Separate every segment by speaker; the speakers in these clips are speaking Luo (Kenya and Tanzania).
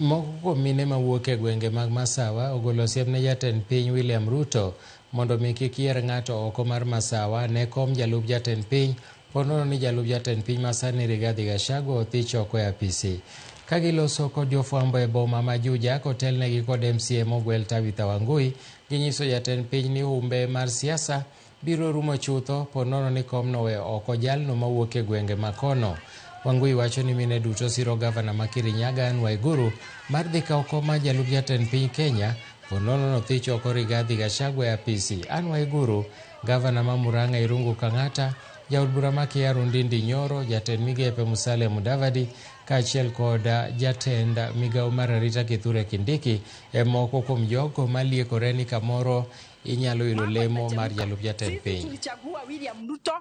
Speaker 1: Moko kuom mine mawuok e gwenge mag Masawa ogolo siem ne jatend piny William Ruto mondo mi kik yier ng'ato oko mar Masawa ne kom jalup jatend piny ponono ni jalup jatend piny masani Rigathi Gachagua othich oko e apisi. Ka giloso kod jofwambo e boma ma Juja kotelnegi kod MCA mogwel Tabitha Wangui, ginyiso jatend piny ni humbe mar siasa biro rumo chutho ponono ni komno oweyo oko jalno mawuok e gwenge ma kono. Wangui wacho ni mine duto siro gavana ma Kirinyaga Anne Waiguru mar dhi kawo kom mar jalup jatend piny Kenya ponono nothich oko Rigathi Gachagua e apisi. Anne Waiguru, gavana ma Murang'a Irungu Kang'ata, jaod bura ma Kiaru Ndindi Nyoro, jatend migepe Musalia Mudavadi kaachiel kod jatend migawo mar arita Kithure Kindiki e moko kuom jogo maliekore ni kamoro inyalo yudo lemo mar jalup jatend piny.
Speaker 2: Tulichagua William Ruto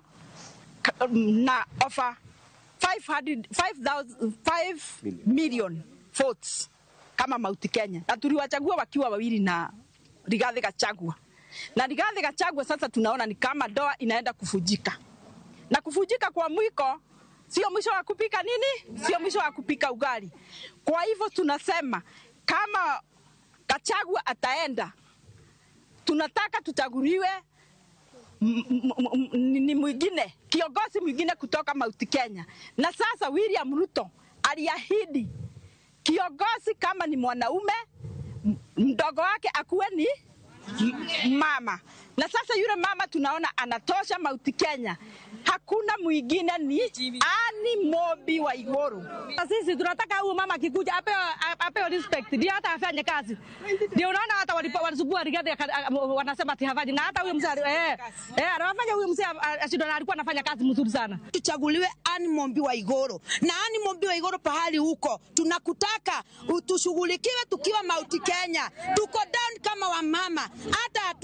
Speaker 2: na offer 500, 5,000, 5 million votes kama Mount Kenya, na tuliwachagua wakiwa wawili na Rigathi Gachagua. Na Rigathi Gachagua sasa tunaona ni kama doa inaenda kufujika, na kufujika kwa mwiko sio mwisho wa kupika nini, sio mwisho wa kupika ugali. Kwa hivyo tunasema kama Gachagua ataenda, tunataka tuchaguliwe ni mwingine kiongozi mwingine kutoka Mount Kenya. Na sasa William Ruto aliahidi kiongozi kama ni mwanaume mdogo wake akuwe ni mama. Na sasa yule mama tunaona anatosha Mount Kenya, hakuna mwingine ni Anne Mumbi Waiguru.
Speaker 3: Sisi tunataka huyu mama akikuja apewe respect, ndio hata afanye kazi. Ndio unaona hata walisumbua Rigathi wanasema ati hafanyi, na hata huyu mzee anafanya, huyu mzee ashindwa na alikuwa anafanya kazi mzuri sana.
Speaker 4: Tuchaguliwe Anne Mumbi Waiguru, na Anne Mumbi Waiguru pahali huko tunakutaka utushughulikiwe tukiwa Mount Kenya. Tuko down kama wamama, hata